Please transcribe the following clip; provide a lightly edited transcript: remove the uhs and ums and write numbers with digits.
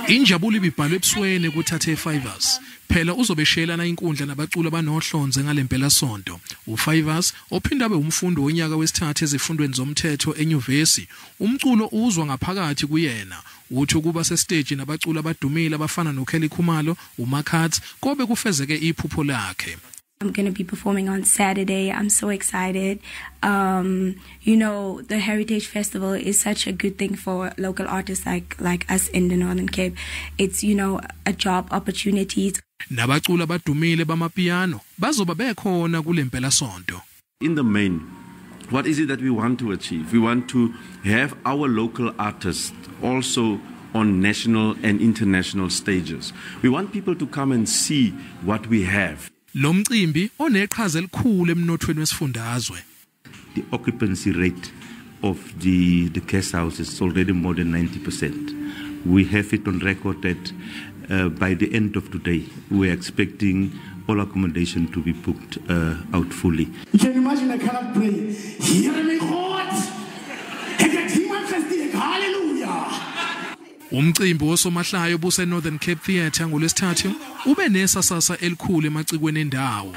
Injabulo ibibhalwe ebusweni kuthathe Fivers. Phela uzobeshelana inkundla nabaculi abanohlonze ngalempela sonto. uFivers ophinda abe umfundi wonyaka wesithathu ezifundweni zomthetho enyuvesi, umculo uzwa ngaphakathi kuyena. Uthi ukuba sesiteji nabaculi abadumile abafana noKelly Khumalo, uMakhathi kobe kufezeke iphupho lakhe. I'm going to be performing on Saturday. I'm so excited. The Heritage Festival is such a good thing for local artists like us in the Northern Cape. It's a job opportunities. Nabaculi abadumile bamapiano bazoba bekhona kulempela sonto. In the main, what is it that we want to achieve? We want to have our local artists also on national and international stages. We want people to come and see what we have. Lo mcimbi oneqhaza elikhulu emnothweni wesifundazwe. The occupancy rate of the guest house is already more than 90%. We have it on record that by the end of today, we are expecting all accommodation to be booked out fully. You can imagine I cannot pray. Here my God. Ek het iemand gesteek. Hallelujah. Umcimbi wosomahlayo buse Northern Cape Theatre ngolwesithathu ube nesasasa elikhulu emacikweni endawo.